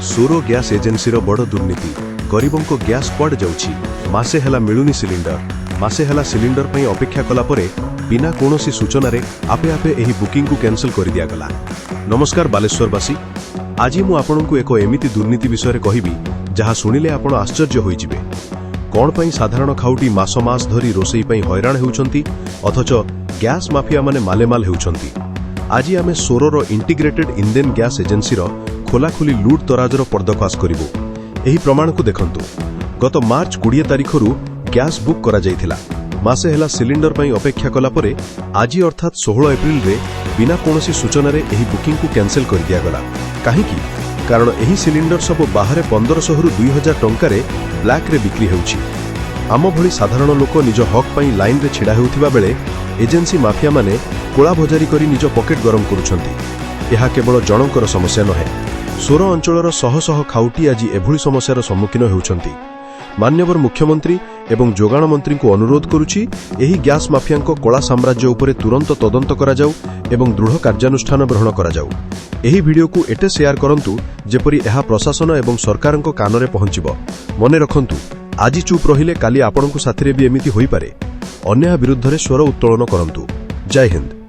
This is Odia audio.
ସୋର ଗ୍ୟାସ୍ ଏଜେନ୍ସିର ବଡ଼ ଦୁର୍ନୀତି। ଗରିବଙ୍କ ଗ୍ୟାସ୍ କୁଆଡ଼େ ଯାଉଛି? ମାସେ ହେଲା ମିଳୁନି ସିଲିଣ୍ଡର। ମାସେ ହେଲା ସିଲିଣ୍ଡର ପାଇଁ ଅପେକ୍ଷା କଲା ପରେ ବିନା କୌଣସି ସୂଚନାରେ ଆପେ ଆପେ ଏହି ବୁକିଂକୁ କ୍ୟାନସଲ କରିଦିଆଗଲା। ନମସ୍କାର ବାଲେଶ୍ୱରବାସୀ। ଆଜି ମୁଁ ଆପଣଙ୍କୁ ଏକ ଏମିତି ଦୁର୍ନୀତି ବିଷୟରେ କହିବି, ଯାହା ଶୁଣିଲେ ଆପଣ ଆଶ୍ଚର୍ଯ୍ୟ ହୋଇଯିବେ। କ'ଣ ପାଇଁ ସାଧାରଣ ଖାଉଟି ମାସ ମାସ ଧରି ରୋଷେଇ ପାଇଁ ହଇରାଣ ହେଉଛନ୍ତି, ଅଥଚ ଗ୍ୟାସ୍ ମାଫିଆମାନେ ମାଲେମାଲ ହେଉଛନ୍ତି? ଆଜି ଆମେ ସୋରର ଇଣ୍ଟିଗ୍ରେଟେଡ୍ ଇଣ୍ଡେନ୍ ଗ୍ୟାସ୍ ଏଜେନ୍ସିର ଖୋଲାଖୋଲି ଲୁଟ୍ ତରାଜର ପର୍ଦ୍ଦାଫାଶ କରିବୁ। ଏହି ପ୍ରମାଣକୁ ଦେଖନ୍ତୁ। ଗତ ମାର୍ଚ୍ଚ 20 ତାରିଖରୁ ଗ୍ୟାସ୍ ବୁକ୍ କରାଯାଇଥିଲା। ମାସେ ହେଲା ସିଲିଣ୍ଡର ପାଇଁ ଅପେକ୍ଷା କଲା ପରେ ଆଜି, ଅର୍ଥାତ୍ 16 ଏପ୍ରିଲରେ ବିନା କୌଣସି ସୂଚନାରେ ଏହି ବୁକିଂକୁ କ୍ୟାନସେଲ କରିଦିଆଗଲା। କାହିଁକି? କାରଣ ଏହି ସିଲିଣ୍ଡର ସବୁ ବାହାରେ 1500ରୁ 2000 ଟଙ୍କାରେ ବ୍ଲାକ୍ରେ ବିକ୍ରି ହେଉଛି। ଆମ ଭଳି ସାଧାରଣ ଲୋକ ନିଜ ହକ୍ ପାଇଁ ଲାଇନରେ ଛିଡ଼ା ହେଉଥିବା ବେଳେ ଏଜେନ୍ସି ମାଫିଆମାନେ କଳାବଜାରୀ କରି ନିଜ ପକେଟ ଗରମ କରୁଛନ୍ତି। ଏହା କେବଳ ଜଣଙ୍କର ସମସ୍ୟା ନୁହେଁ। ସୋର ଅଞ୍ଚଳର ଶହ ଶହ ଖାଉଟି ଆଜି ଏଭଳି ସମସ୍ୟାର ସମ୍ମୁଖୀନ ହେଉଛନ୍ତି। ମାନ୍ୟବର ମୁଖ୍ୟମନ୍ତ୍ରୀ ଏବଂ ଯୋଗାଣ ମନ୍ତ୍ରୀଙ୍କୁ ଅନୁରୋଧ କରୁଛି, ଏହି ଗ୍ୟାସ୍ ମାଫିଆଙ୍କ କଳା ସାମ୍ରାଜ୍ୟ ଉପରେ ତୁରନ୍ତ ତଦନ୍ତ କରାଯାଉ ଏବଂ ଦୃଢ଼ କାର୍ଯ୍ୟାନୁଷ୍ଠାନ ଗ୍ରହଣ କରାଯାଉ। ଏହି ଭିଡିଓକୁ ଏତେ ସେୟାର କରନ୍ତୁ, ଯେପରି ଏହା ପ୍ରଶାସନ ଏବଂ ସରକାରଙ୍କ କାନରେ ପହଞ୍ଚିବ। ମନେ ରଖନ୍ତୁ, ଆଜି ଚୁପ୍ ରହିଲେ କାଲି ଆପଣଙ୍କ ସାଥିରେ ବି ଏମିତି ହୋଇପାରେ। ଅନ୍ୟାୟ ବିରୁଦ୍ଧରେ ସ୍ୱର ଉତ୍ତୋଳନ କରନ୍ତୁ। ଜୟ ହିନ୍ଦ।